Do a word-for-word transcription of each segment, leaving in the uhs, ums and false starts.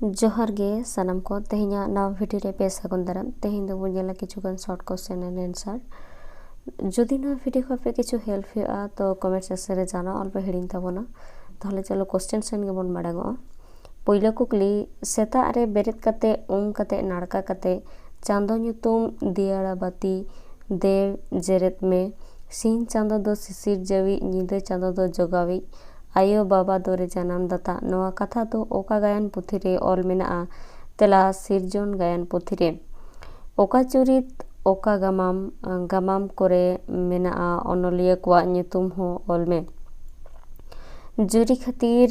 ᱡᱚᱦᱟᱨ ᱜᱮ ᱥᱟᱱᱟᱢ ᱠᱚ, ᱛᱮᱦᱮᱧᱟᱜ ᱱᱟᱣᱟ ᱵᱷᱤᱰᱤᱭᱳ ᱨᱮ ᱯᱮ ᱥᱟᱹᱜᱩᱱ ᱫᱟᱨᱟᱢ᱾ ᱛᱮᱦᱮᱧ ᱫᱚᱵᱚᱱ ᱧᱮᱞᱟ ᱠᱤᱪᱷᱩᱜᱟᱱ short question and answer᱾ ᱡᱩᱫᱤ ᱱᱚᱣᱟ ᱵᱷᱤᱰᱤᱭᱳ ᱠᱷᱚᱱ ᱟᱯᱮ ᱠᱤᱪᱷᱩ help ᱦᱩᱭᱩᱜᱼᱟ ᱛᱚ comment section ᱨᱮ ᱡᱟᱱᱟᱣ ᱟᱞᱚᱯᱮ ᱦᱤᱲᱤᱧ ᱛᱟᱵᱚᱱᱟ᱾ ᱛᱟᱦᱚᱞᱮ ᱪᱚᱞᱚ question ᱥᱮᱱ ᱜᱮᱵᱚᱱ ᱢᱟᱲᱟᱝᱚᱜᱼᱟ᱾ ᱯᱳᱭᱞᱳ ᱠᱩᱠᱞᱤ, ᱥᱮᱛᱟᱜ ᱨᱮ ᱵᱮᱨᱮᱫ ᱠᱟᱛᱮ, ᱩᱢ ᱠᱟᱛᱮ, ᱱᱟᱲᱠᱟ ᱠᱟᱛᱮ ᱪᱟᱸᱫᱚ ᱧᱩᱛᱩᱢ ᱫᱤᱭᱟᱲᱟ ᱵᱟᱹᱛᱤ ᱫᱮᱣ ᱡᱮᱨᱮᱫ ᱢᱮ᱾ ᱥᱤᱧ ᱪᱟᱸᱫᱚ ᱫᱚ ᱥᱤᱥᱤᱨ ᱡᱟᱹᱣᱤᱡ, ᱧᱤᱫᱟᱹ ᱪᱟᱸᱫᱚ ᱫᱚ ᱡᱚᱜᱟᱣᱤᱡ, ᱟᱭᱳ ᱵᱟᱵᱟ ᱫᱚᱨᱮ ᱡᱟᱱᱟᱢ ᱫᱟᱛᱟ᱾ ᱱᱚᱣᱟ ᱠᱟᱛᱷᱟ ᱫᱚ ᱚᱠᱟ ᱜᱟᱭᱟᱱ ᱯᱩᱛᱷᱤ ᱨᱮ ᱚᱞ ᱢᱮᱱᱟᱜᱼᱟ? ᱛᱮᱞᱟ, ᱥᱤᱨᱡᱚᱱ ᱜᱟᱭᱟᱱ ᱯᱩᱛᱷᱤ ᱨᱮ᱾ ᱚᱠᱟ ᱪᱩᱨᱤᱛ, ᱚᱠᱟ ᱜᱟᱢᱟᱢ, ᱜᱟᱢᱟᱢ ᱠᱚᱨᱮ ᱢᱮᱱᱟᱜᱼᱟ? ᱚᱱᱚᱞᱤᱭᱟᱹ ᱠᱚᱣᱟᱜ ᱧᱩᱛᱩᱢ ᱦᱚᱸ ᱚᱞ ᱢᱮ᱾ ᱡᱩᱨᱤ ᱠᱷᱟᱹᱛᱤᱨ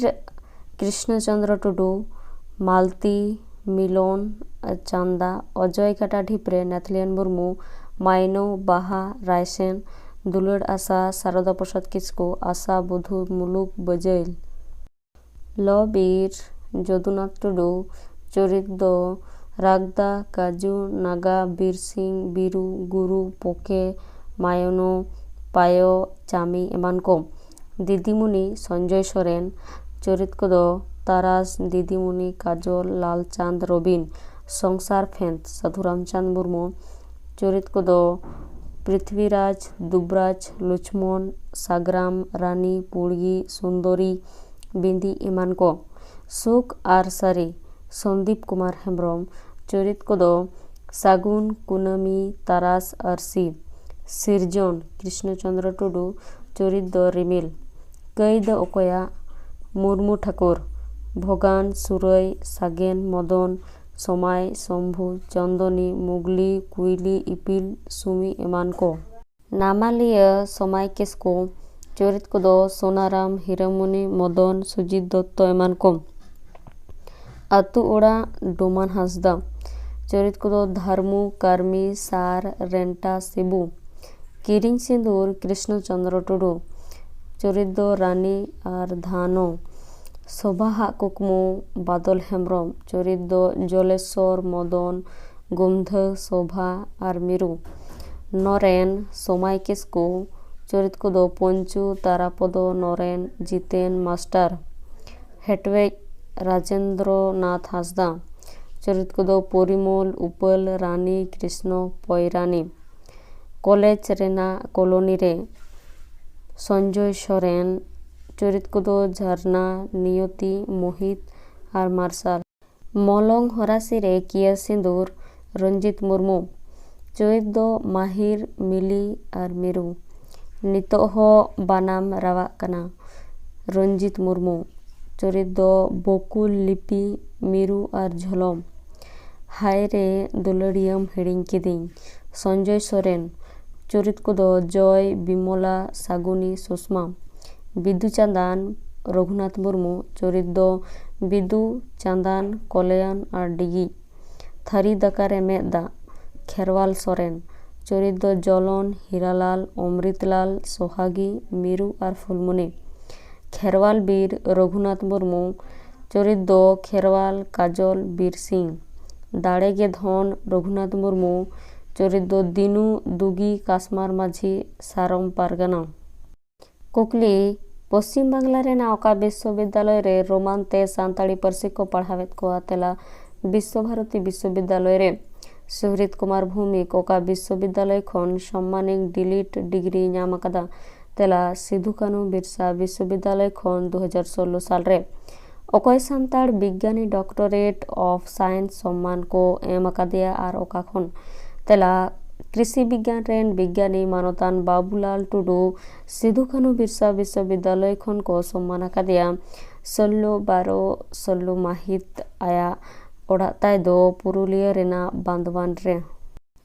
ᱠᱨᱤᱥᱱᱚ ᱪᱚᱸᱫᱽᱨᱚ ᱴᱩᱰᱩ, ᱢᱟᱞᱛᱤ, ᱢᱤᱞᱚᱱ, ᱪᱟᱸᱫᱟ, ᱚᱡᱚᱭ ᱜᱟᱰᱟ ᱰᱷᱤᱯ ᱨᱮ ᱱᱟᱛᱷᱞᱤᱭᱟᱱ ᱢᱩᱨᱢᱩ, ᱢᱟᱭᱱᱚ, ᱵᱟᱦᱟ, ᱨᱟᱭᱥᱮᱱ, ᱫᱩᱞᱟᱹᱲ ᱟᱥᱟ, ᱥᱟᱨᱚᱫᱟ ᱯᱨᱚᱥᱟᱫᱽ ᱠᱤᱥᱠᱩ, ᱟᱥᱟ, ᱵᱚᱫᱷᱩ, ᱢᱩᱞᱩᱠ, ᱵᱟᱹᱡᱟᱹᱭᱞ᱾ ᱞᱚ ᱵᱤᱨ, ᱡᱚᱫᱩᱱᱟᱛᱷ ᱴᱩᱰᱩ, ᱪᱚᱨᱤᱛ ᱫᱚ ᱨᱟᱜᱽᱫᱟ, ᱠᱟᱡᱩ, ᱱᱟᱜᱟ, ᱵᱤᱨᱥᱤᱝ, ᱵᱤᱨᱩ, ᱜᱩᱨᱩ, ᱯᱚᱠᱮ, ᱢᱟᱭᱚᱱᱚ, ᱯᱟᱭᱚ, ᱪᱟᱢᱤ ᱮᱢᱟᱱ ᱠᱚ᱾ ᱫᱤᱫᱤᱢᱩᱱᱤ, ᱥᱚᱧᱡᱚᱭ ᱥᱚᱨᱮᱱ᱾ ᱪᱚᱨᱤᱛ ᱠᱚᱫᱚ ᱛᱟᱨᱟᱥ, ᱫᱤᱫᱤᱢᱩᱱᱤ, ᱠᱟᱡᱚᱞ, ᱞᱟᱞᱪᱟᱸᱫᱽ, ᱨᱚᱵᱤᱱ᱾ ᱥᱚᱝᱥᱟᱨ ᱯᱷᱮᱸᱫᱽ, ᱥᱟᱹᱫᱷᱩ ᱨᱟᱢᱪᱟᱸᱫᱽ ᱢᱩᱨᱢᱩ᱾ ᱪᱚᱨᱤᱛ ᱠᱚᱫᱚ ᱯᱨᱤᱛᱷᱵᱤᱨᱟᱡᱽ, ᱫᱩᱵᱨᱟᱡᱽ, ᱞᱚᱪᱷᱢᱚᱱ, ᱥᱟᱜᱽᱨᱟᱢ, ᱨᱟᱱᱤ, ᱯᱩᱲᱜᱤ, ᱥᱩᱱᱫᱚᱨᱤ, ᱵᱤᱸᱫᱤ ᱮᱢᱟᱱ ᱠᱚ᱾ ᱥᱩᱠ ᱟᱨ ᱥᱟᱹᱨᱤ, ᱥᱚᱱᱫᱤᱯ ᱠᱩᱢᱟᱨ ᱦᱮᱢᱵᱨᱚᱢ᱾ ᱪᱚᱨᱤᱛ ᱠᱚᱫᱚ ᱥᱟᱹᱜᱩᱱ, ᱠᱩᱱᱟᱹᱢᱤ, ᱛᱟᱨᱟᱥ, ᱟᱹᱨᱥᱤ᱾ ᱥᱤᱨᱡᱚᱱ, ᱠᱨᱤᱥᱱᱚ ᱪᱚᱸᱫᱽᱨᱚ ᱴᱩᱰᱩ᱾ ᱪᱚᱨᱤᱛ ᱫᱚ ᱨᱤᱢᱤᱞ᱾ ᱠᱟᱹᱭ ᱫᱚ ᱚᱠᱚᱭᱟᱜ? ᱢᱩᱨᱢᱩ ᱴᱷᱟᱹᱠᱩᱨ᱾ ᱵᱷᱚᱜᱟᱱ, ᱥᱩᱨᱟᱹᱭ, ᱥᱟᱜᱮᱱ, ᱢᱚᱫᱚᱱ, ᱥᱚᱢᱟᱭ, ᱥᱚᱢᱵᱷᱩ, ᱪᱚᱱᱫᱚᱱᱤ, ᱢᱩᱜᱽᱞᱤ, ᱠᱩᱭᱞᱤ, ᱤᱯᱤᱞ, ᱥᱩᱢᱤ ᱮᱢᱟᱱ ᱠᱚ᱾ ᱱᱟᱢᱟᱞᱤᱭᱟᱹ ᱥᱚᱢᱟᱭ ᱠᱤᱥᱠᱩ᱾ ᱪᱚᱨᱤᱛ ᱠᱚᱫᱚ ᱥᱳᱱᱟᱨᱟᱢ, ᱦᱤᱨᱟᱢᱚᱱᱤ, ᱢᱚᱫᱚᱱ, ᱥᱩᱡᱤᱛ ᱫᱚᱛᱛᱚ ᱮᱢᱟᱱ ᱠᱚ᱾ ᱟᱹᱛᱩ ᱚᱲᱟᱜ, ᱰᱳᱢᱟᱱ ᱦᱟᱸᱥᱫᱟ᱾ ᱪᱚᱨᱤᱛ ᱠᱚᱫᱚ ᱫᱷᱟᱨᱢᱩ, ᱠᱟᱨᱢᱤ, ᱥᱟᱨ, ᱨᱮᱱᱴᱟ, ᱥᱤᱵᱩ᱾ ᱠᱤᱨᱤᱧ ᱥᱤᱸᱫᱩᱨ, ᱠᱨᱤᱥᱱᱚ ᱪᱚᱸᱫᱽᱨᱚ ᱴᱩᱰᱩ᱾ ᱪᱚᱨᱤᱛ ᱫᱚ ᱨᱟᱱᱤ ᱟᱨ ᱫᱷᱟᱱᱚ᱾ ᱥᱳᱵᱷᱟ ᱦᱟᱜ ᱠᱩᱠᱢᱩ, ᱵᱟᱫᱚᱞ ᱦᱮᱢᱵᱨᱚᱢ᱾ ᱪᱚᱨᱤᱛ ᱫᱚ ᱡᱚᱞᱮᱥᱚᱨ, ᱢᱚᱫᱚᱱ, ᱜᱳᱢᱫᱷᱟᱹ, ᱥᱳᱵᱷᱟ ᱟᱨ ᱢᱤᱨᱩ᱾ ᱱᱚᱨᱮᱱ, ᱥᱚᱢᱟᱭ ᱠᱤᱥᱠᱩ᱾ ᱪᱚᱨᱤᱛ ᱠᱚᱫᱚ ᱯᱚᱧᱪᱩ, ᱛᱟᱨᱟᱯᱚᱫᱚ, ᱱᱚᱨᱮᱱ, ᱡᱤᱛᱮᱱ, ᱢᱟᱥᱴᱟᱨ᱾ ᱦᱮᱴᱣᱮᱡ, ᱨᱟᱡᱮᱱᱫᱨᱚ ᱱᱟᱛᱷ ᱦᱟᱸᱥᱫᱟ᱾ ᱪᱚᱨᱤᱛ ᱠᱚᱫᱚ ᱯᱚᱨᱤᱢᱚᱞ, ᱩᱯᱟᱹᱞ, ᱨᱟᱱᱤ, ᱠᱨᱤᱥᱱᱚ, ᱯᱚᱭᱨᱟᱱᱤ᱾ ᱠᱚᱞᱮᱡᱽ ᱨᱮᱱᱟᱜ ᱠᱚᱞᱚᱱᱤ ᱨᱮ ᱥᱚᱧᱡᱚᱭ ᱥᱚᱨᱮᱱ᱾ ᱪᱚᱨᱤᱛ ᱠᱚᱫᱚ ᱡᱷᱟᱨᱱᱟ, ᱱᱤᱭᱚᱛᱤ, ᱢᱳᱦᱤᱛ ᱟᱨ ᱢᱟᱨᱥᱟᱞ᱾ ᱢᱚᱞᱚᱝ ᱦᱚᱨᱟᱥᱤ ᱨᱮ ᱠᱤᱭᱟᱹ ᱥᱤᱸᱫᱩᱨ, ᱨᱚᱧᱡᱤᱛ ᱢᱩᱨᱢᱩ᱾ ᱪᱚᱨᱤᱛ ᱫᱚ ᱢᱟᱦᱤᱨ, ᱢᱤᱞᱤ ᱟᱨ ᱢᱤᱨᱩ᱾ ᱱᱤᱛᱚᱜ ᱦᱚᱸ ᱵᱟᱱᱟᱢ ᱨᱟᱣᱟᱜ ᱠᱟᱱᱟ, ᱨᱚᱧᱡᱤᱛ ᱢᱩᱨᱢᱩ᱾ ᱪᱚᱨᱤᱛ ᱫᱚ ᱵᱚᱠᱩᱞ, ᱞᱤᱯᱤ, ᱢᱤᱨᱩ ᱟᱨ ᱡᱷᱚᱞᱚᱢ᱾ ᱦᱟᱭ ᱨᱮ ᱫᱩᱞᱟᱹᱲᱤᱭᱟᱹᱢ ᱦᱤᱲᱤᱧ ᱠᱤᱫᱤᱧ, ᱥᱚᱧᱡᱚᱭ ᱥᱚᱨᱮᱱ᱾ ᱪᱚᱨᱤᱛ ᱠᱚᱫᱚ ᱡᱚᱭ, ᱵᱤᱢᱚᱞᱟ, ᱥᱟᱜᱩᱱᱤ, ᱥᱩᱥᱢᱟ᱾ ᱵᱤᱫᱩ ᱪᱟᱸᱫᱟᱱ, ᱨᱚᱜᱷᱩᱱᱟᱛᱷ ᱢᱩᱨᱢᱩ᱾ ᱪᱚᱨᱤᱛ ᱫᱚ ᱵᱤᱫᱩ, ᱪᱟᱸᱫᱟᱱ, ᱠᱚᱞᱭᱟᱱ ᱟᱨ ᱰᱤᱜᱤ᱾ ᱛᱷᱟᱹᱨᱤ ᱫᱟᱠᱟ ᱨᱮ ᱢᱮᱫ ᱫᱟᱜ, ᱠᱷᱮᱨᱣᱟᱞ ᱥᱚᱨᱮᱱ᱾ ᱪᱚᱨᱤᱛ ᱫᱚ ᱡᱚᱞᱚᱱ, ᱦᱤᱨᱟᱞᱟᱞ, ᱚᱢᱨᱤᱛᱞᱟᱞ, ᱥᱚᱦᱟᱜᱤ, ᱢᱤᱨᱩ ᱟᱨ ᱯᱷᱩᱞᱢᱩᱱᱤ᱾ ᱠᱷᱮᱨᱣᱟᱞ ᱵᱤᱨ, ᱨᱚᱜᱷᱩᱱᱟᱛᱷ ᱢᱩᱨᱢᱩ᱾ ᱪᱚᱨᱤᱛ ᱫᱚ ᱠᱷᱮᱨᱣᱟᱞ, ᱠᱟᱡᱚᱞ, ᱵᱤᱨ ᱥᱤᱝ᱾ ᱫᱟᱲᱮ ᱜᱮ ᱫᱷᱚᱱ, ᱨᱚᱜᱷᱩᱱᱟᱛᱷ ᱢᱩᱨᱢᱩ᱾ ᱪᱚᱨᱤᱛ ᱫᱚ ᱫᱤᱱᱩ, ᱫᱩᱜᱤ, ᱠᱟᱥᱢᱟᱨ ᱢᱟᱹᱡᱷᱤ, ᱥᱟᱨᱚᱢ ᱯᱟᱨᱜᱟᱱᱟ᱾ ᱠᱩᱠᱞᱤ, ᱯᱚᱥᱪᱤᱢ ᱵᱟᱝᱞᱟ ᱨᱮᱱᱟᱜ ᱚᱠᱟ ᱵᱤᱥᱥᱚᱵᱤᱫᱽᱫᱟᱞᱚᱭ ᱨᱮ ᱨᱳᱢᱟᱱ ᱛᱮ ᱥᱟᱱᱛᱟᱲᱤ ᱯᱟᱹᱨᱥᱤ ᱠᱚ ᱯᱟᱲᱦᱟᱣᱮᱫ ᱠᱚᱣᱟ? ᱛᱮᱞᱟ, ᱵᱤᱥᱥᱚ ᱵᱷᱟᱨᱚᱛᱤ ᱵᱤᱥᱥᱚᱵᱤᱫᱽᱫᱟᱞᱚᱭ ᱨᱮ᱾ ᱥᱩᱦᱨᱤᱛ ᱠᱩᱢᱟᱨ ᱵᱷᱳᱣᱢᱤᱠ ᱚᱠᱟ ᱵᱤᱥᱥᱚᱵᱤᱫᱽᱫᱟᱞᱚᱭ ᱠᱷᱚᱱ ᱥᱚᱢᱢᱟᱱᱤᱠ ᱰᱤᱞᱤᱴ ᱰᱤᱜᱽᱨᱤ ᱧᱟᱢ ᱟᱠᱟᱫᱟ? ᱛᱮᱞᱟ, ᱥᱤᱫᱷᱩ ᱠᱟᱹᱱᱦᱩ ᱵᱤᱨᱥᱟ ᱵᱤᱥᱥᱚᱵᱤᱫᱽᱫᱟᱞᱚᱭ ᱠᱷᱚᱱ ᱫᱩ ᱦᱟᱡᱟᱨ ᱥᱳᱞᱞᱳ ᱥᱟᱞ ᱨᱮ᱾ ᱚᱠᱚᱭ ᱥᱟᱱᱛᱟᱲ ᱵᱤᱜᱽᱜᱟᱱᱤ Doctorate of Science ᱥᱚᱢᱢᱟᱱ ᱠᱚ ᱮᱢ ᱟᱠᱟᱫᱮᱭᱟ ᱟᱨ ᱚᱠᱟ ᱠᱷᱚᱱ? ᱛᱮᱞᱟ, ᱠᱨᱤᱥᱤ ᱵᱤᱜᱽᱜᱟᱱ ᱨᱮᱱ ᱵᱤᱜᱽᱜᱟᱱᱤ ᱢᱟᱱᱚᱛᱟᱱ ᱵᱟᱵᱩᱞᱟᱞ ᱴᱩᱰᱩ᱾ ᱥᱤᱫᱷᱩ ᱠᱟᱹᱱᱦᱩ ᱵᱤᱨᱥᱟ ᱵᱤᱥᱥᱚᱵᱤᱫᱽᱫᱟᱞᱚᱭ ᱠᱷᱚᱱ ᱠᱚ ᱥᱚᱢᱢᱟᱱ ᱟᱠᱟᱫᱮᱭᱟ ᱥᱳᱞᱞᱳ ᱵᱟᱨᱚ ᱥᱳᱞᱞᱳ ᱢᱟᱹᱦᱤᱛ᱾ ᱟᱭᱟᱜ ᱚᱲᱟᱜ ᱛᱟᱭ ᱫᱚ ᱯᱩᱨᱩᱞᱤᱭᱟᱹ ᱨᱮᱱᱟᱜ ᱵᱟᱸᱫᱣᱟᱱ ᱨᱮ᱾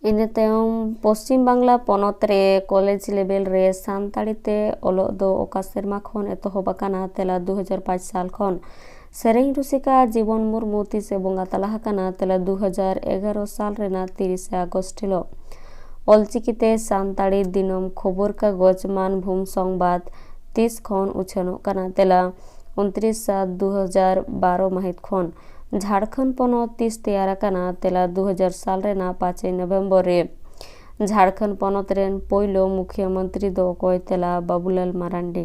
ᱤᱱᱟᱹ ᱛᱟᱭᱚᱢ ᱯᱚᱥᱪᱤᱢ ᱵᱟᱝᱞᱟ ᱯᱚᱱᱚᱛ ᱨᱮ ᱠᱚᱞᱮᱡᱽ ᱞᱮᱵᱮᱞ ᱨᱮ ᱥᱟᱱᱛᱟᱲᱤ ᱛᱮ ᱚᱞᱚᱜ ᱫᱚ ᱚᱠᱟ ᱥᱮᱨᱢᱟ ᱠᱷᱚᱱ ᱮᱛᱚᱦᱚᱵ ᱟᱠᱟᱱᱟ? ᱛᱮᱞᱟ, ᱫᱩ ᱦᱟᱡᱟᱨ ᱯᱟᱸᱪ ᱥᱟᱞ ᱠᱷᱚᱱ᱾ ᱥᱮᱨᱮᱧ ᱨᱩᱥᱤᱠᱟ ᱡᱤᱵᱚᱱ ᱢᱩᱨᱢᱩ ᱛᱤᱥᱮ ᱵᱚᱸᱜᱟ ᱛᱟᱞᱟ ᱟᱠᱟᱱᱟ? ᱛᱮᱞᱟ, ᱫᱩ ᱦᱟᱡᱟᱨ ᱮᱜᱟᱨᱚ ᱥᱟᱞ ᱨᱮᱱᱟᱜ ᱛᱤᱨᱤᱥᱮ ᱟᱜᱚᱥᱴ ᱦᱤᱞᱳᱜ᱾ ᱚᱞᱪᱤᱠᱤ ᱛᱮ ᱥᱟᱱᱛᱟᱲᱤ ᱫᱤᱱᱟᱹᱢ ᱠᱷᱚᱵᱚᱨ ᱠᱟᱜᱚᱡᱽ ᱢᱟᱱᱵᱷᱩᱢ ᱥᱚᱝᱵᱟᱫ ᱛᱤᱥ ᱠᱷᱚᱱ ᱩᱪᱷᱟᱹᱱᱚᱜ ᱠᱟᱱᱟ? ᱛᱮᱞᱟ, ᱩᱱᱛᱨᱤᱥ ᱥᱟᱛ ᱫᱩ ᱦᱟᱡᱟᱨ ᱵᱟᱨᱚ ᱢᱟᱹᱦᱤᱛ ᱠᱷᱚᱱ᱾ ᱡᱷᱟᱲᱠᱷᱚᱸᱰ ᱯᱚᱱᱚᱛ ᱛᱤᱥ ᱛᱮᱭᱟᱨ ᱟᱠᱟᱱᱟ? ᱛᱮᱞᱟ, ᱫᱩ ᱦᱟᱡᱟᱨ ᱥᱟᱞ ᱨᱮᱱᱟᱜ ᱯᱟᱸᱪᱮᱭ ᱱᱚᱵᱷᱮᱢᱵᱚᱨ ᱨᱮ᱾ ᱡᱷᱟᱲᱠᱷᱚᱸᱰ ᱯᱚᱱᱚᱛ ᱨᱮᱱ ᱯᱳᱭᱞᱳ ᱢᱩᱠᱷᱭᱟᱹ ᱢᱚᱱᱛᱨᱤ ᱫᱚ ᱚᱠᱚᱭ? ᱛᱮᱞᱟ, ᱵᱟᱵᱩᱞᱟᱞ ᱢᱟᱨᱟᱱᱰᱤ᱾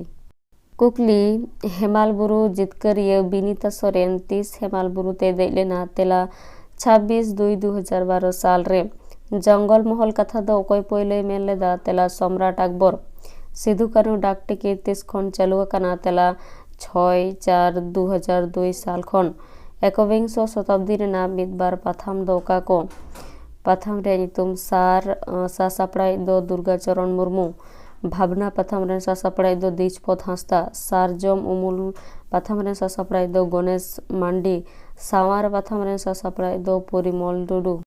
ᱠᱩᱠᱞᱤ, ᱦᱮᱢᱟᱞ ᱵᱩᱨᱩ ᱡᱤᱛᱠᱟᱹᱨᱤᱭᱟᱹ ᱵᱤᱱᱤᱛᱟ ᱥᱚᱨᱮᱱ ᱛᱤᱥ ᱦᱮᱢᱟᱞ ᱵᱩᱨᱩ ᱛᱮᱭ ᱫᱮᱡ ᱞᱮᱱᱟ? ᱛᱮᱞᱟ, ᱪᱷᱟᱵᱵᱤᱥ ᱫᱩᱭ ᱫᱩ ᱦᱟᱡᱟᱨ ᱵᱟᱨᱚ ᱥᱟᱞ ᱨᱮ᱾ ᱡᱚᱝᱜᱚᱞ ᱢᱚᱦᱚᱞ ᱠᱟᱛᱷᱟ ᱫᱚ ᱚᱠᱚᱭ ᱯᱳᱭᱞᱳᱭ ᱢᱮᱱ ᱞᱮᱫᱟ? ᱛᱮᱞᱟ, ᱥᱚᱢᱨᱟᱴ ᱟᱠᱵᱚᱨ᱾ ᱥᱤᱫᱷᱩ ᱠᱟᱹᱱᱦᱩ ᱰᱟᱠ ᱴᱤᱠᱤᱴ ᱛᱤᱥ ᱠᱷᱚᱱ ᱪᱟᱹᱞᱩ ᱟᱠᱟᱱᱟ? ᱛᱮᱞᱟ, ᱪᱷᱚᱭ ᱪᱟᱨ ᱫᱩ ᱦᱟᱡᱟᱨ ᱫᱩᱭ ᱥᱟᱞ ᱠᱷᱚᱱ᱾ ᱮᱠᱚᱵᱤᱝᱥᱚ ᱥᱚᱛᱟᱵᱫᱤ ᱨᱮᱱᱟᱜ ᱢᱤᱫ ᱵᱟᱨ ᱯᱟᱛᱷᱟᱢ ᱫᱚ ᱚᱠᱟ ᱠᱚ? ᱯᱟᱛᱷᱟᱢ ᱨᱮᱭᱟᱜ ᱧᱩᱛᱩᱢ ᱥᱟᱨ, ᱟᱸ, ᱥᱟᱥᱟᱯᱲᱟᱣᱤᱡ ᱫᱚ ᱫᱩᱨᱜᱟ ᱪᱚᱨᱚᱱ ᱢᱩᱨᱢᱩ᱾ ᱵᱷᱟᱵᱽᱱᱟ ᱯᱟᱛᱷᱟᱢ ᱨᱮᱱ ᱥᱟᱥᱟᱯᱲᱟᱣᱤᱡ ᱫᱚ ᱫᱤᱡᱯᱚᱫ ᱦᱟᱸᱥᱫᱟ᱾ ᱥᱟᱨᱡᱚᱢ ᱩᱢᱩᱞ ᱯᱟᱛᱷᱟᱢ ᱨᱮᱱ ᱥᱟᱥᱟᱯᱲᱟᱣᱤᱡ ᱫᱚ ᱜᱚᱱᱮᱥ ᱢᱟᱱᱰᱤ᱾ ᱥᱟᱶᱟᱨ ᱯᱟᱛᱷᱟᱢ ᱨᱮᱱ ᱥᱟᱥᱟᱯᱲᱟᱣᱤᱡ ᱫᱚ ᱯᱚᱨᱤᱢᱚᱞ ᱴᱩᱰᱩ᱾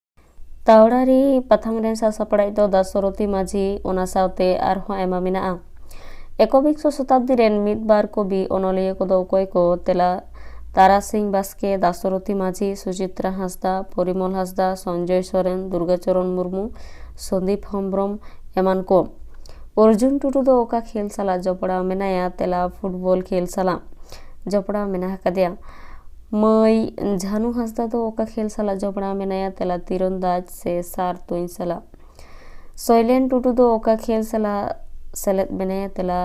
ᱛᱟᱣᱲᱟᱨᱤ ᱯᱟᱛᱷᱟᱢ ᱨᱮᱱ ᱥᱟᱥᱟᱯᱲᱟᱣᱤᱡ ᱫᱚ ᱫᱟᱥᱚᱨᱚᱛᱷᱤ ᱢᱟᱹᱡᱷᱤ, ᱚᱱᱟ ᱥᱟᱶᱛᱮ ᱟᱨᱦᱚᱸ ᱟᱭᱢᱟ ᱢᱮᱱᱟᱜᱼᱟ᱾ ᱮᱠᱚᱵᱤᱝᱥᱚ ᱥᱚᱛᱟᱵᱫᱤ ᱨᱮᱱ ᱢᱤᱫ ᱵᱟᱨ ᱠᱚᱵᱤ ᱚᱱᱚᱞᱤᱭᱟᱹ ᱠᱚᱫᱚ ᱚᱠᱚᱭ ᱠᱚ? ᱛᱮᱞᱟ, ᱛᱟᱨᱟᱥᱤᱧ ᱵᱟᱥᱠᱮ, ᱫᱟᱥᱚᱨᱚᱛᱷᱤ ᱢᱟᱹᱡᱷᱤ, ᱥᱩᱪᱤᱛᱨᱟ ᱦᱟᱸᱥᱫᱟ, ᱯᱚᱨᱤᱢᱚᱞ ᱦᱟᱸᱥᱫᱟ, ᱥᱚᱧᱡᱚᱭ ᱥᱚᱨᱮᱱ, ᱫᱩᱨᱜᱟᱪᱚᱨᱚᱱ ᱢᱩᱨᱢᱩ, ᱥᱚᱱᱫᱤᱯ ᱦᱮᱢᱵᱽᱨᱚᱢ ᱮᱢᱟᱱ ᱠᱚ᱾ ᱚᱨᱡᱩᱱ ᱴᱩᱰᱩ ᱫᱚ ᱚᱠᱟ ᱠᱷᱮᱞ ᱥᱟᱞᱟᱜ ᱡᱚᱯᱲᱟᱣ ᱢᱮᱱᱟᱭᱟ? ᱛᱮᱞᱟ, ᱯᱷᱩᱴᱵᱚᱞ ᱠᱷᱮᱞ ᱥᱟᱞᱟᱜ ᱡᱚᱯᱲᱟᱣ ᱢᱮᱱᱟᱜ ᱟᱠᱟᱫᱮᱭᱟ᱾ ᱢᱟᱹᱭ ᱡᱷᱟᱱᱩ ᱦᱟᱸᱥᱫᱟ ᱫᱚ ᱚᱠᱟ ᱠᱷᱮᱞ ᱥᱟᱞᱟᱜ ᱡᱚᱯᱲᱟᱣ ᱢᱮᱱᱟᱭᱟ? ᱛᱮᱞᱟ, ᱛᱤᱨᱚᱱᱫᱟᱡᱽ ᱥᱮ ᱥᱟᱨ ᱛᱩᱧ ᱥᱟᱞᱟᱜ᱾ ᱥᱚᱭᱞᱮᱱ ᱴᱩᱰᱩ ᱫᱚ ᱚᱠᱟ ᱠᱷᱮᱞ ᱥᱟᱞᱟᱜ ᱥᱮᱞᱮᱫ ᱢᱮᱱᱟᱭᱟ? ᱛᱮᱞᱟ,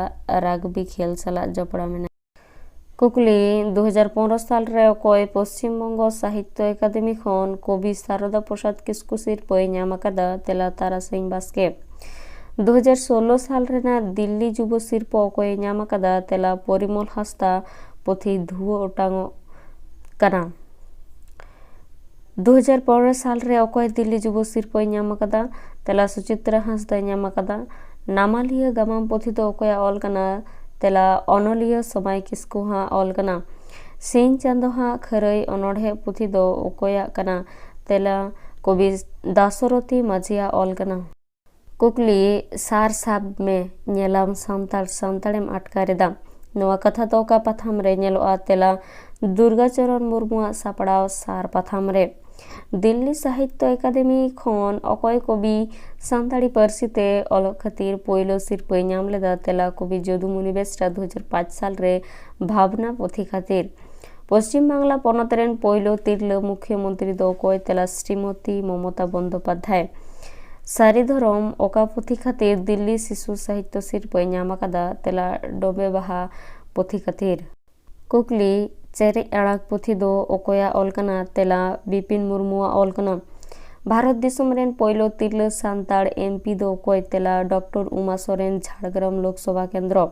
ᱨᱟᱜᱽᱵᱤ ᱠᱷᱮᱞ ᱥᱟᱞᱟᱜ ᱡᱚᱯᱲᱟᱣ ᱢᱮᱱᱟᱭᱟ᱾ ᱠᱩᱠᱞᱤ, ᱫᱩ ᱦᱟᱡᱟᱨ ᱯᱚᱱᱨᱚ ᱥᱟᱞ ᱨᱮ ᱚᱠᱚᱭ ᱯᱚᱥᱪᱤᱢ ᱵᱚᱝᱜᱚ ᱥᱟᱦᱤᱛᱭᱚ ᱮᱠᱟᱰᱮᱢᱤ ᱠᱷᱚᱱ ᱠᱚᱵᱤ ᱥᱟᱨᱚᱫᱟ ᱯᱨᱚᱥᱟᱫᱽ ᱠᱤᱥᱠᱩ ᱥᱤᱨᱯᱟᱹᱭ ᱧᱟᱢ ᱟᱠᱟᱫᱟ? ᱛᱮᱞᱟ, ᱛᱟᱨᱟᱥᱤᱧ ᱵᱟᱥᱠᱮ᱾ ᱫᱩ ᱦᱟᱡᱟᱨ ᱥᱳᱞᱞᱳ ᱥᱟᱞ ᱨᱮᱱᱟᱜ ᱫᱤᱞᱞᱤ ᱡᱩᱵᱚ ᱥᱤᱨᱯᱟᱹ ᱚᱠᱚᱭᱮ ᱧᱟᱢ ᱟᱠᱟᱫᱟ? ᱛᱮᱞᱟ, ᱯᱚᱨᱤᱢᱚᱞ ᱦᱟᱸᱥᱫᱟ ᱯᱩᱛᱷᱤ ᱫᱷᱩᱣᱟᱹ ᱚᱴᱟᱝᱚᱜ ᱠᱟᱱᱟ᱾ ᱫᱩ ᱦᱟᱡᱟᱨ ᱯᱚᱱᱨᱚ ᱥᱟᱞ ᱨᱮ ᱚᱠᱚᱭ ᱫᱤᱞᱞᱤ ᱡᱩᱵᱚ ᱥᱤᱨᱯᱟᱹᱭ ᱧᱟᱢ ᱟᱠᱟᱫᱟ? ᱛᱮᱞᱟ, ᱥᱩᱪᱤᱛᱨᱟ ᱦᱟᱸᱥᱫᱟᱭ ᱧᱟᱢ ᱟᱠᱟᱫᱟ᱾ ᱱᱟᱢᱟᱞᱤᱭᱟᱹ ᱜᱟᱢᱟᱢ ᱯᱩᱛᱷᱤ ᱫᱚ ᱚᱠᱚᱭᱟᱜ ᱚᱞ ᱠᱟᱱᱟ? ᱛᱮᱞᱟ, ᱚᱱᱚᱞᱤᱭᱟᱹ ᱥᱚᱢᱟᱭ ᱠᱤᱥᱠᱩ ᱦᱟᱜ ᱚᱞ ᱠᱟᱱᱟ᱾ ᱥᱤᱧ ᱪᱟᱸᱫᱚ ᱦᱟᱜ ᱠᱷᱟᱹᱨᱟᱹᱭ ᱚᱱᱚᱬᱦᱮ ᱯᱩᱛᱷᱤ ᱫᱚ ᱚᱠᱚᱭᱟᱜ ᱠᱟᱱᱟ? ᱛᱮᱞᱟ, ᱠᱚᱵᱤ ᱫᱟᱥᱚᱨᱚᱛᱷᱤ ᱢᱟᱹᱡᱷᱤᱭᱟᱜ ᱚᱞ ᱠᱟᱱᱟ᱾ ᱠᱩᱠᱞᱤ, ᱥᱟᱨ ᱥᱟᱵ ᱢᱮ, ᱧᱮᱞᱟᱢ ᱥᱟᱱᱛᱟᱲ, ᱥᱟᱱᱛᱟᱲᱮᱢ ᱟᱴᱠᱟᱨ ᱮᱫᱟ᱾ ᱱᱚᱣᱟ ᱠᱟᱛᱷᱟ ᱫᱚ ᱚᱠᱟ ᱯᱟᱛᱷᱟᱢ ᱨᱮ ᱧᱮᱞᱚᱜᱼᱟ? ᱛᱮᱞᱟ, ᱫᱩᱨᱜᱟᱪᱚᱨᱚᱱ ᱢᱩᱨᱢᱩᱣᱟᱜ ᱥᱟᱯᱲᱟᱣ ᱥᱟᱨ ᱯᱟᱛᱷᱟᱢ ᱨᱮ᱾ ᱫᱤᱞᱞᱤ ᱥᱟᱦᱤᱛᱭᱚ ᱮᱠᱟᱰᱮᱢᱤ ᱠᱷᱚᱱ ᱚᱠᱚᱭ ᱠᱚᱵᱤ ᱥᱟᱱᱛᱟᱲᱤ ᱯᱟᱹᱨᱥᱤ ᱛᱮ ᱚᱞᱚᱜ ᱠᱷᱟᱹᱛᱤᱨ ᱯᱳᱭᱞᱳ ᱥᱤᱨᱯᱟᱹᱭ ᱧᱟᱢ ᱞᱮᱫᱟ? ᱛᱮᱞᱟ, ᱠᱚᱵᱤ ᱡᱚᱫᱩᱢᱚᱱᱤ ᱵᱮᱥᱨᱟ, ᱫᱩ ᱦᱟᱡᱟᱨ ᱯᱟᱸᱪ ᱥᱟᱞ ᱨᱮ ᱵᱷᱟᱵᱽᱱᱟ ᱯᱩᱛᱷᱤ ᱠᱷᱟᱹᱛᱤᱨ᱾ ᱯᱚᱥᱪᱤᱢ ᱵᱟᱝᱞᱟ ᱯᱚᱱᱚᱛ ᱨᱮᱱ ᱯᱳᱭᱞᱳ ᱛᱤᱨᱞᱟᱹ ᱢᱩᱠᱷᱭᱚᱢᱚᱱᱛᱨᱤ ᱫᱚ ᱚᱠᱚᱭ? ᱛᱮᱞᱟ, ᱥᱨᱤᱢᱚᱛᱤ ᱢᱚᱢᱚᱛᱟ ᱵᱚᱱᱫᱳᱯᱟᱫᱽᱫᱷᱟᱭ᱾ ᱥᱟᱹᱨᱤ ᱫᱷᱚᱨᱚᱢ ᱚᱠᱟ ᱯᱩᱛᱷᱤ ᱠᱷᱟᱹᱛᱤᱨ ᱫᱤᱞᱞᱤ ᱥᱤᱥᱩ ᱥᱟᱦᱤᱛᱭᱚ ᱥᱤᱨᱯᱟᱹᱭ ᱧᱟᱢ ᱟᱠᱟᱫᱟ? ᱛᱮᱞᱟ, ᱰᱚᱸᱵᱮ ᱵᱟᱦᱟ ᱯᱩᱛᱷᱤ ᱠᱷᱟᱹᱛᱤᱨ᱾ ᱠᱩᱠᱞᱤ, ᱪᱮᱨᱮᱡ ᱟᱲᱟᱜ ᱯᱩᱛᱷᱤ ᱫᱚ ᱚᱠᱚᱭᱟᱜ ᱚᱞ ᱠᱟᱱᱟ? ᱛᱮᱞᱟ, ᱵᱤᱯᱤᱱ ᱢᱩᱨᱢᱩᱣᱟᱜ ᱚᱞ ᱠᱟᱱᱟ᱾ ᱵᱷᱟᱨᱚᱛ ᱫᱤᱥᱚᱢ ᱨᱮᱱ ᱯᱳᱭᱞᱳ ᱛᱤᱨᱞᱟᱹ ᱥᱟᱱᱛᱟᱲ ᱮᱢ ᱯᱤ ᱫᱚ ᱚᱠᱚᱭ? ᱛᱮᱞᱟ, ᱰᱚᱠᱴᱚᱨ ᱩᱢᱟ ᱥᱚᱨᱮᱱ, ᱡᱷᱟᱲᱜᱨᱟᱢ ᱞᱳᱠᱥᱚᱵᱷᱟ ᱠᱮᱱᱫᱨᱚ᱾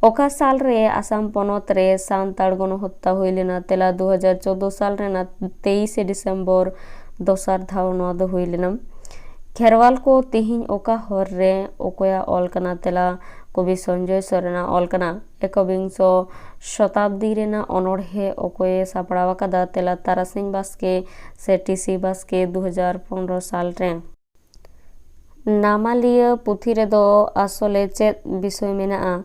ᱚᱠᱟ ᱥᱟᱞ ᱨᱮ ᱟᱥᱟᱢ ᱯᱚᱱᱚᱛ ᱨᱮ ᱥᱟᱱᱛᱟᱲ ᱜᱚᱱᱚᱦᱚᱛᱛᱟ ᱦᱩᱭ ᱞᱮᱱᱟ? ᱛᱮᱞᱟ, ᱫᱩ ᱦᱟᱡᱟᱨ ᱪᱳᱫᱫᱳ ᱥᱟᱞ ᱨᱮᱱᱟᱜ ᱛᱮᱭᱤᱥᱮ ᱰᱤᱥᱮᱢᱵᱚᱨ ᱫᱚᱥᱟᱨ ᱫᱷᱟᱣ ᱱᱚᱣᱟ ᱫᱚ ᱦᱩᱭ ᱞᱮᱱᱟ᱾ ᱠᱷᱮᱨᱣᱟᱞ ᱠᱚ ᱛᱤᱦᱤᱧ ᱚᱠᱟ ᱦᱚᱨ ᱨᱮ ᱚᱠᱚᱭᱟᱜ ᱚᱞ ᱠᱟᱱᱟ? ᱛᱮᱞᱟ, ᱠᱚᱵᱤ ᱥᱚᱧᱡᱚᱭ ᱥᱚᱨᱮᱱᱟᱜ ᱚᱞ ᱠᱟᱱᱟ᱾ ᱮᱠᱚᱵᱤᱝᱥᱚ ᱥᱚᱛᱟᱵᱫᱤ ᱨᱮᱱᱟᱜ ᱚᱱᱚᱬᱦᱮ ᱚᱠᱚᱭᱮ ᱥᱟᱯᱲᱟᱣ ᱟᱠᱟᱫᱟ? ᱛᱮᱞᱟ, ᱛᱟᱨᱟᱥᱤᱧ ᱵᱟᱥᱠᱮ ᱥᱮ ᱴᱤ ᱥᱤ ᱵᱟᱥᱠᱮ, ᱫᱩ ᱦᱟᱡᱟᱨ ᱯᱚᱱᱨᱚ ᱥᱟᱞ ᱨᱮ᱾ ᱱᱟᱢᱟᱞᱤᱭᱟᱹ ᱯᱩᱛᱷᱤ ᱨᱮᱫᱚ ᱟᱥᱚᱞᱮ ᱪᱮᱫ ᱵᱤᱥᱚᱭ ᱢᱮᱱᱟᱜᱼᱟ?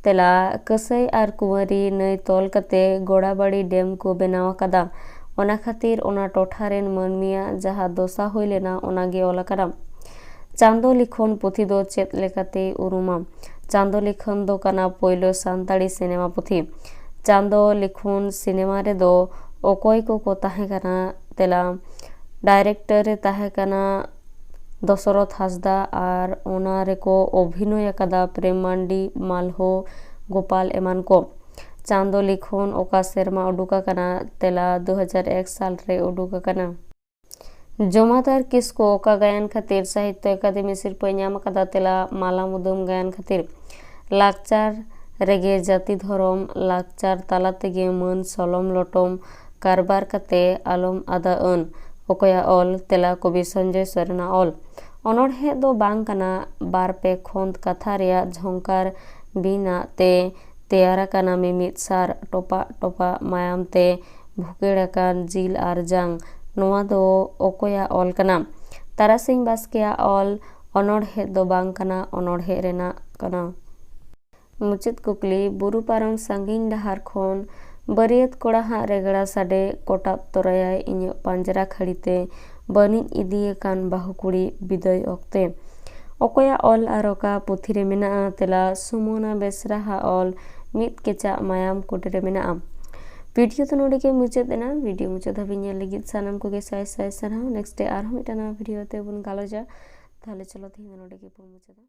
ᱛᱮᱞᱟ, ᱠᱟᱹᱥᱟᱹᱭ ᱟᱨ ᱠᱩᱸᱣᱟᱨᱤ ᱱᱟᱹᱭ ᱛᱚᱞ ᱠᱟᱛᱮ ᱜᱚᱲᱟᱵᱟᱲᱤ ᱰᱮᱢ ᱠᱚ ᱵᱮᱱᱟᱣ ᱟᱠᱟᱫᱟ᱾ ᱚᱱᱟ ᱠᱷᱟᱹᱛᱤᱨ ᱚᱱᱟ ᱴᱚᱴᱷᱟ ᱨᱮᱱ ᱢᱟᱹᱱᱢᱤᱭᱟᱜ ᱡᱟᱦᱟᱸ ᱫᱚᱥᱟ ᱦᱩᱭ ᱞᱮᱱᱟ, ᱚᱱᱟ ᱜᱮ ᱚᱞ ᱟᱠᱟᱱᱟ᱾ ᱪᱟᱸᱫᱚ ᱞᱤᱠᱷᱚᱱ ᱯᱩᱛᱷᱤ ᱫᱚ ᱪᱮᱫ ᱞᱮᱠᱟᱛᱮ ᱩᱨᱩᱢᱟ? ᱪᱟᱸᱫᱚ ᱞᱤᱠᱷᱚᱱ ᱫᱚ ᱠᱟᱱᱟ ᱯᱳᱭᱞᱳ ᱥᱟᱱᱛᱟᱲᱤ ᱥᱤᱱᱮᱢᱟ ᱯᱩᱛᱷᱤ᱾ ᱪᱟᱸᱫᱚ ᱞᱤᱠᱷᱚᱱ ᱥᱤᱱᱮᱢᱟ ᱨᱮᱫᱚ ᱚᱠᱚᱭ ᱠᱚᱠᱚ ᱛᱟᱦᱮᱸ ᱠᱟᱱᱟ? ᱛᱮᱞᱟ, ᱰᱟᱭᱨᱮᱠᱴᱚᱨ ᱮ ᱛᱟᱦᱮᱸ ᱠᱟᱱᱟ ᱫᱚᱥᱚᱨᱚᱛᱷ ᱦᱟᱸᱥᱫᱟ ᱟᱨ ᱚᱱᱟ ᱨᱮᱠᱚ ᱚᱵᱷᱤᱱᱚᱭ ᱟᱠᱟᱫᱟ ᱯᱨᱮᱢ ᱢᱟᱱᱰᱤ, ᱢᱟᱞᱦᱳ, ᱜᱳᱯᱟᱞ ᱮᱢᱟᱱ ᱠᱚ᱾ ᱪᱟᱸᱫᱚ ᱞᱤᱠᱷᱚᱱ ᱚᱠᱟ ᱥᱮᱨᱢᱟ ᱩᱰᱩᱠ ᱟᱠᱟᱱᱟ? ᱛᱮᱞᱟ, ᱫᱩ ᱦᱟᱡᱟᱨ ᱮᱠ ᱥᱟᱞ ᱨᱮ ᱩᱰᱩᱠ ᱟᱠᱟᱱᱟ᱾ ᱡᱚᱢᱟᱫᱟᱨ ᱠᱤᱥᱠᱩ ᱚᱠᱟ ᱜᱟᱭᱟᱱ ᱠᱷᱟᱹᱛᱤᱨ ᱥᱟᱦᱤᱛᱛᱚ ᱮᱠᱟᱫᱮᱢᱤ ᱥᱤᱨᱯᱟᱹᱭ ᱧᱟᱢ ᱟᱠᱟᱫᱟ? ᱛᱮᱞᱟ, ᱢᱟᱞᱟ ᱢᱩᱫᱟᱹᱢ ᱜᱟᱭᱟᱱ ᱠᱷᱟᱹᱛᱤᱨ᱾ ᱞᱟᱠᱪᱟᱨ ᱨᱮᱜᱮ ᱡᱟᱹᱛᱤ ᱫᱷᱚᱨᱚᱢ, ᱞᱟᱠᱪᱟᱨ ᱛᱟᱞᱟ ᱛᱮᱜᱮ ᱢᱟᱹᱱ ᱥᱚᱞᱚᱢ ᱞᱚᱴᱚᱢ ᱠᱟᱨᱵᱟᱨ ᱠᱟᱛᱮ ᱟᱞᱚᱢ ᱟᱫᱟ ᱟᱹᱱ᱾ ᱚᱠᱚᱭᱟᱜ ᱚᱞ? ᱛᱮᱞᱟ, ᱠᱚᱵᱤ ᱥᱚᱧᱡᱚᱭ ᱥᱚᱨᱮᱱᱟᱜ ᱚᱞ᱾ ᱚᱱᱚᱬᱦᱮ ᱫᱚ ᱵᱟᱝ ᱠᱟᱱᱟ, ᱵᱟᱨ ᱯᱮ ᱠᱷᱚᱸᱫ ᱠᱟᱛᱷᱟ ᱨᱮᱭᱟᱜ ᱡᱷᱚᱝᱠᱟᱨ ᱵᱤᱱᱟᱜ ᱛᱮ ᱛᱮᱭᱟᱨ ᱟᱠᱟᱱᱟ ᱢᱤᱢᱤᱫ ᱥᱟᱨ, ᱴᱚᱯᱟᱜ ᱴᱚᱯᱟᱜ ᱢᱟᱭᱟᱢ ᱛᱮ ᱵᱷᱩᱠᱮᱲ ᱟᱠᱟᱱ ᱡᱤᱞ ᱟᱨ ᱡᱟᱝ᱾ ᱱᱚᱣᱟ ᱫᱚ ᱚᱠᱚᱭᱟᱜ ᱚᱞ ᱠᱟᱱᱟ? ᱛᱟᱨᱟᱥᱤᱧ ᱵᱟᱥᱠᱮᱭᱟᱜ ᱚᱞ᱾ ᱚᱱᱚᱬᱦᱮ ᱫᱚ ᱵᱟᱝ ᱠᱟᱱᱟ, ᱚᱱᱚᱬᱦᱮ ᱨᱮᱱᱟᱜ ᱠᱟᱱᱟ᱾ ᱢᱩᱪᱟᱹᱫ ᱠᱩᱠᱞᱤ, ᱵᱩᱨᱩ ᱯᱟᱨᱚᱢ ᱥᱟᱺᱜᱤᱧ ᱰᱟᱦᱟᱨ ᱠᱷᱚᱱ ᱵᱟᱹᱨᱭᱟᱹᱛ ᱠᱚᱲᱟ ᱦᱟᱜ ᱨᱮᱜᱽᱲᱟ ᱥᱟᱰᱮ ᱠᱚᱴᱟᱵ ᱛᱚᱨᱟᱭᱟᱭ ᱤᱧᱟᱹᱜ ᱯᱟᱸᱡᱽᱨᱟ ᱠᱷᱟᱹᱲᱤ ᱛᱮ ᱵᱟᱹᱱᱤᱡ ᱤᱫᱤᱭᱟᱠᱟᱱ ᱵᱟᱹᱦᱩ ᱠᱩᱲᱤ ᱵᱤᱫᱟᱹᱭ ᱚᱠᱛᱮ᱾ ᱚᱠᱚᱭᱟᱜ ᱚᱞ ᱟᱨ ᱚᱠᱟ ᱯᱩᱛᱷᱤ ᱨᱮ ᱢᱮᱱᱟᱜᱼᱟ? ᱛᱮᱞᱟ, ᱥᱩᱢᱚᱱᱟ ᱵᱮᱥᱨᱟ ᱦᱟᱜ ᱚᱞ ᱢᱤᱫ ᱠᱮᱪᱟᱜ ᱢᱟᱭᱟᱢ ᱠᱩᱴᱤ ᱨᱮ ᱢᱮᱱᱟᱜᱼᱟ᱾ ᱵᱷᱤᱰᱤᱭᱳ ᱫᱚ ᱱᱚᱰᱮ ᱜᱮ ᱢᱩᱪᱟᱹᱫ ᱮᱱᱟ᱾ ᱵᱷᱤᱰᱤᱭᱳ ᱢᱩᱪᱟᱹᱫ ᱫᱷᱟᱹᱵᱤᱡ ᱧᱮᱞ ᱞᱟᱹᱜᱤᱫ ᱥᱟᱱᱟᱢ ᱠᱚᱜᱮ ᱥᱟᱭ ᱥᱟᱭ ᱥᱟᱨᱦᱟᱣ᱾ ᱱᱮᱠᱥᱴ ᱰᱮ ᱟᱨᱦᱚᱸ ᱢᱤᱫᱴᱟᱝ ᱱᱟᱣᱟ ᱵᱷᱤᱰᱤᱭᱳ ᱛᱮ ᱵᱚᱱ ᱜᱟᱞᱚᱪᱟ᱾ ᱛᱟᱦᱞᱮ ᱪᱚᱞᱚ ᱛᱮᱦᱮᱧ ᱫᱚ ᱱᱚᱰᱮ ᱜᱮᱵᱚᱱ ᱢᱩᱪᱟᱹᱫᱟ᱾